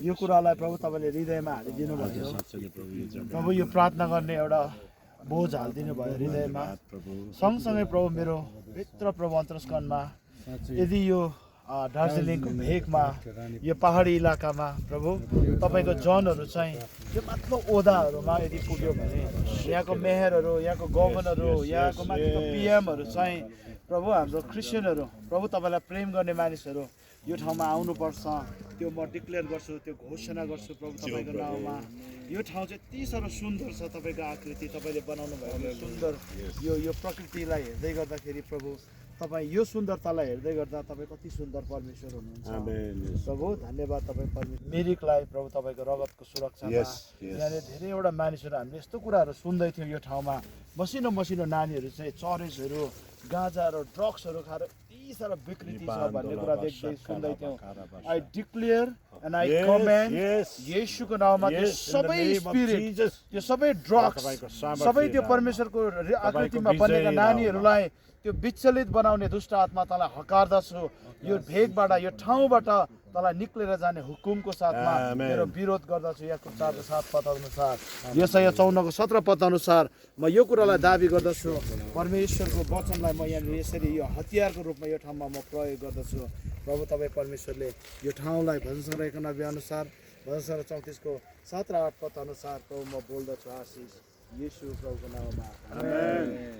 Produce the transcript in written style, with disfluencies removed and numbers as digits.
यो कुरालाई प्रभु तपाईँले हृदयमा हालिदिनु भयो प्रभु यो प्रार्थना गर्ने एउटा बोझ हालिदिनु भयो हृदयमा सँगसँगै प्रभु मेरो भित्र प्रभु अन्तरस्कनमा यदि यो दार्जिलिङको भेगमा यो पहाडी इलाकामा प्रभु तपाईँको जनहरू चाहिँ यो माथिल्लो ओदाहरूमा यदि पुग्यो भने यहाँको मेयरहरू यहाँको गभर्नरहरू यहाँको माथिको पिएमहरू चाहिँ प्रभु हाम्रो क्रिस्चियनहरू प्रभु तपाईँलाई प्रेम गर्ने मानिसहरू यो ठाउँमा आउनुपर्छ त्यो म डिक्लेयर गर्छु त्यो घोषणा गर्छु प्रभु तपाईँको नाउँमा यो ठाउँ चाहिँ यति साह्रो सुन्दर छ तपाईँको आकृति तपाईँले बनाउनु भएको सुन्दर यो प्रकृतिलाई हेर्दै गर्दाखेरि प्रभु तपाईँ यो सुन्दरतालाई हेर्दै गर्दा तपाईँ कति सुन्दर परमेश्वर हुनुहुन्छ प्रभु धन्यवाद तपाईँ परमेश्वर मिरिकलाई प्रभु तपाईँको रगतको सुरक्षा यहाँनिर धेरैवटा मानिसहरू हामीले यस्तो कुराहरू सुन्दै थियौँ यो ठाउँमा मसिनो मसिनो नानीहरू चाहिँ चरेसहरू गाँजा र ड्रग्सहरू खाएर यति साह्रो विकृति छ भन्ने कुरा देख्दै सुन्दै थियौँ आई डिक्लेयर एन्ड आई कमेन्ड येशूको नाउँमा त्यो सबै स्पिरिट त्यो सबै ड्रग्स सबै त्यो परमेश्वरको आकृतिमा बनेका नानीहरूलाई त्यो विचलित बनाउने दुष्ट आत्मा तँलाई हकार्दछु यो भेगबाट यो ठाउँबाट तँलाई निक्लेर जाने हुकुमको साथमा मेरो विरोध गर्दछु याकुब 4:7 पद अनुसार यशाया 54:17 पद अनुसार म यो कुरालाई दाबी गर्दछु परमेश्वरको वचनलाई म यहाँनिर यसरी यो हतियारको रूपमा यो ठाउँमा म प्रयोग गर्दछु प्रभु तपाईँ परमेश्वरले यो ठाउँलाई भजन सङ्ग्रहको नबी अनुसार भजन सङ्ग्रह 34को 7 र 8 पद अनुसार प्रभु म बोल्दछु आशिष येशू प्रभुको नाममा आमेन।